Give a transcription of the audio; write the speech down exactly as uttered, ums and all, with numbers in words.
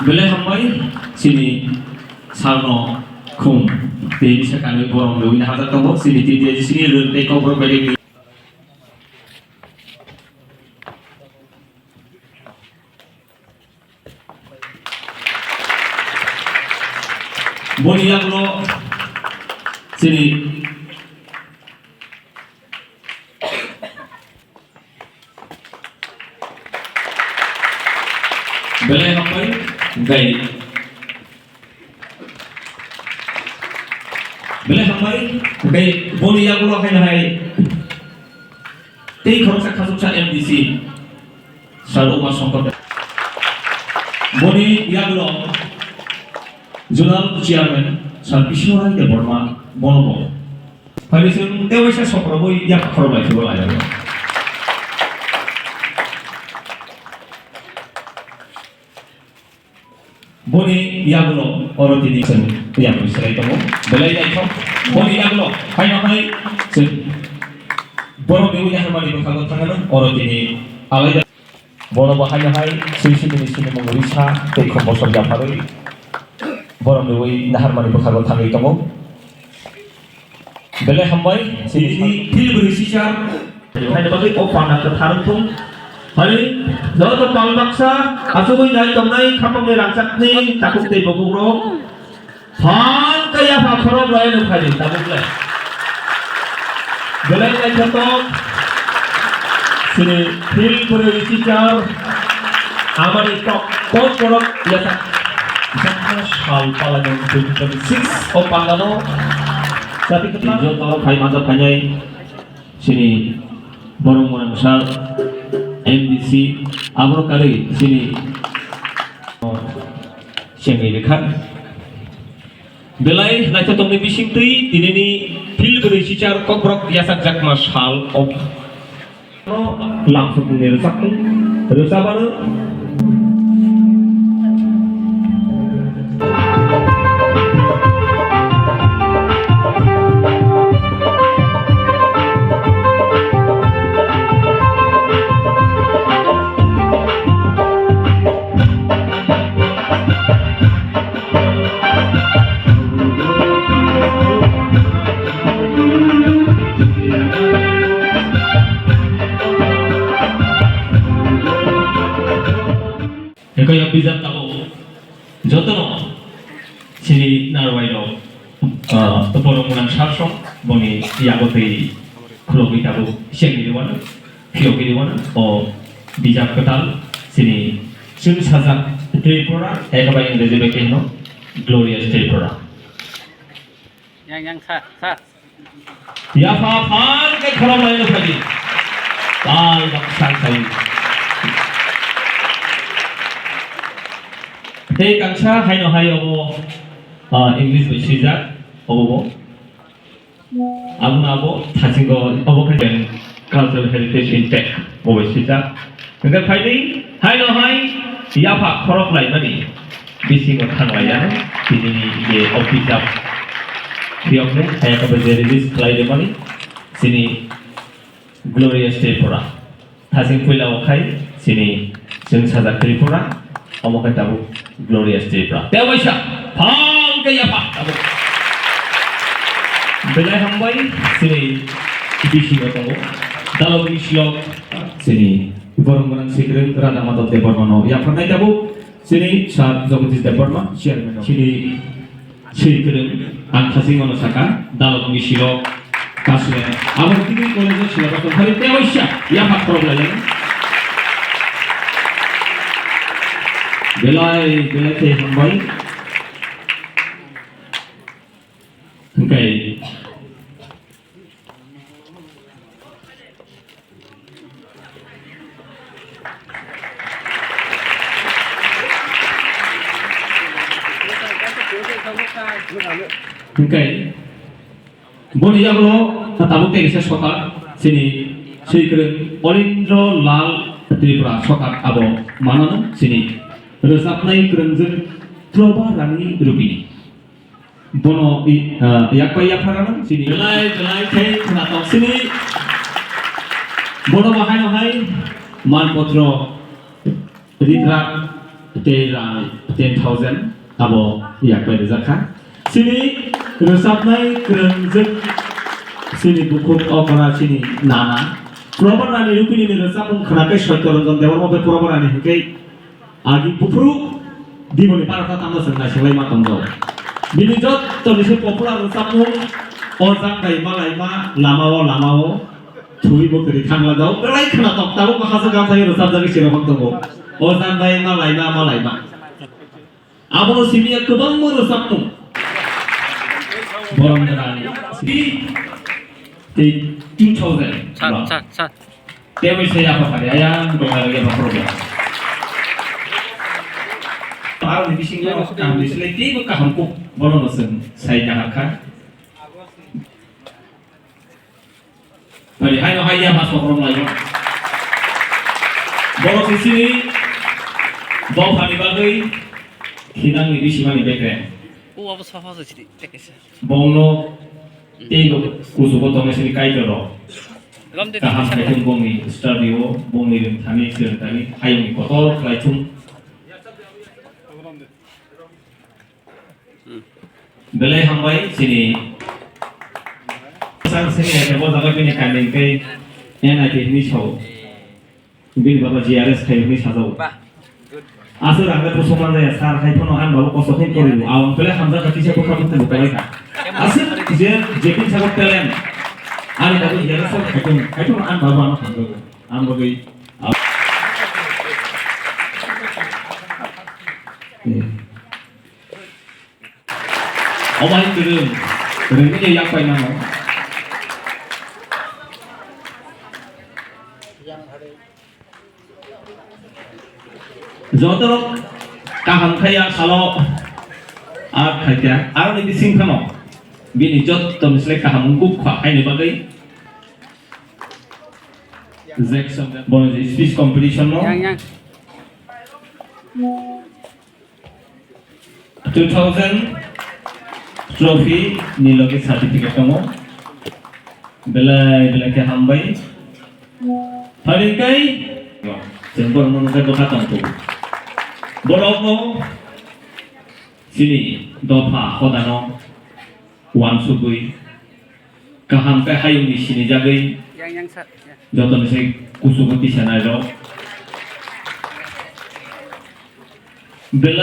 Belai hambai chini salno khum tei bisa kanwi borok nwi hajak tongo chini titi chini rwng tei kokborok bai. Boni yagulo chini belai hambai gai. Belai hambai, tei boni yagulo haino hai tei khoroksa khasuksa M D C, Sir Uma Shankar. Boni yagulo Zonal Chairman, Sir Biswanath Debbarma, bono bo. Phaini chwng tei waisa sokrobwi yak khorok lai phibo lai. Boni yagulo oro tini chwng yakni swlai tongo. Belai naithok. Boni yagulo haino hai chwng borok ni uya hamani bwkhango thangano oro tini alaida. Bono bo haino hai swi swi tini sini mung risa tei khum bosor yapharwi borok ni ui naharmani bwkhango thangwi tongo. Belai hambai, chini film regisseur. Hai bagwi o panda kwthar wngthung. Hai joto pal baksa, achugwi nai tongnai khapangni rangchakni takhuk tei bukukrok. Phan kaya pha khorok lai no phai tabuk lai. Belai naithotok. Chini film regisseur. Amani tok, tok borok yasak. Jakha sal palai twenty twenty-six o pandano. Jati kwtal. Joto phai manjak phainai chini borok mwnang sal M D C aboro karwi chini chengwi rikha. Belai naithotok ni bisingtwi tinini film regisseur kokborok yachakjakma sal o. Lamsukni rwchapmung rwchapano. Hingke o bijap tabuk jotono chini narwai rok, ah, borok mwnang sal song boni yago tei khulogwi tabuk chengni rwmano. Phiyogwi rwmano o bijap kwtal chini chwng sajak Tripura, eba bai Ingreji bai khe hino Glorious Tripura. Yang, yang, sa, sa. Yapha phan khe khorok lai no phai di. Tal bak sang khai. Tei kangsa haino hai obo, ah, English bai swijak obo bo. Abono abo thasingo obo khe cultural heritage intact obo swijak. Hingke phaidi haino hai yapha khorok laimani bisingo thanglaiyano tini je office of phiyokne hayakhe je release khlai rimani chini Glorious Tripura. Thasing puila o khai chini chwng sajak Tripura, omo khe tabuk Glorious Tripura. Tei waisa phang khe yapha tabuk. Belai hambai chini bisingo tongo. Dalogni silok chini borok gwnang sikrwng Radha Madhav Debbarmano yapharnai tabuk. Chini Sir Jagadish Debbarma, Chairman of chini Sri Kwrwng, ang khasing mano saka, dalok ni silo, kasle, abo degree college o sila basong hari tei waisa, yapha khorok lai. Belai, belai khe hambai. Hingkai. Hingkai, boni yagulo tabuk tei kaisa sokar, chini swi kwrwng Olindro Lal Tripura sokar abo manano chini rwchapnai kwrwngjwk Troba Rani Rupini. Bono i, ah, yak bai yapharano chini. Belai, belai khe khwnatok sini. Bono bahai no hai manpotro ritrak tei rang ten thousand abo yak bai rijak kha. Chini rwchapnai kwrwngjwk chini bukhuk okra chini nana. Probar Rani Rupini ni rwchapmung khwnakhai Soitya Ranjan Debbarma bai Probar Rani hwnkhe agi buphuru Dimoni parota tamo chwng naisinglai ma tongjago. Bini jotto ni se popular rwchapmung O Jang Bai Malaima Lama O Lama O Thwi Bo Kwrwi Thangla Dao Belai Khwna Tok Tabuk Bo Hasa Gam Thai Rwchapjagwi Sirokon Tongo O Jang Bai Malaima Malaima. Abono simi ya kwbangma rwchapmung. Borom Dara ni tei two thousand. Sat, sat, sat. Tei bai saya apa kali ayang dong lagi apa program. Aro ni bisingo kaham ni silai tei bo kaham kuk bono no chwng sai kaham kha. Bari hai no hai ya mas kokrok lai. Borok sisini dophani bagwi khinang ni bisimani bekre. O abo saha se sidi, teke se. Bongno tei bo kusugo tongnai sini Kaitor rok. Rom de kaham teke se. Khaithung bongni study o, bongni ringthani, swrwngthani, hayungni kotor khlaithung. Belai hambai chini. Sang sini ya bo jaga bini kanding tei N I T ni sao. Bini baba G R S khai ni sajao. Aswk rang le kusuma jaya sar khai phano ang baba kosok hin kori. Awang pele hamjak ka kisa bukha bukha bukha lai kha. Aswk je je kin sago talent. Ani baba G R S khai phano khai phano ang baba ano hamjak. Ang baba. Omo hai kwrwng, kwrwngni yak pai nango. Jotorok kaham khai ya salo, a khai kha, aroni bising phano bini jotto ni slai kaham wngkuk kha haini bagwi. Jackson, bono je speech competition no. Yang, yang. Two thousand trophy ni loge certificate tongo. Belai belai khe hambai. Phani kai chwng borokno nukha dopha tongthok. Borokno chini dopha hodano uansugwi kaham khe hayungni sinijagwi. Yang, yang, sir. Yang. Joto ni se kuchugo tisanai rok. Belai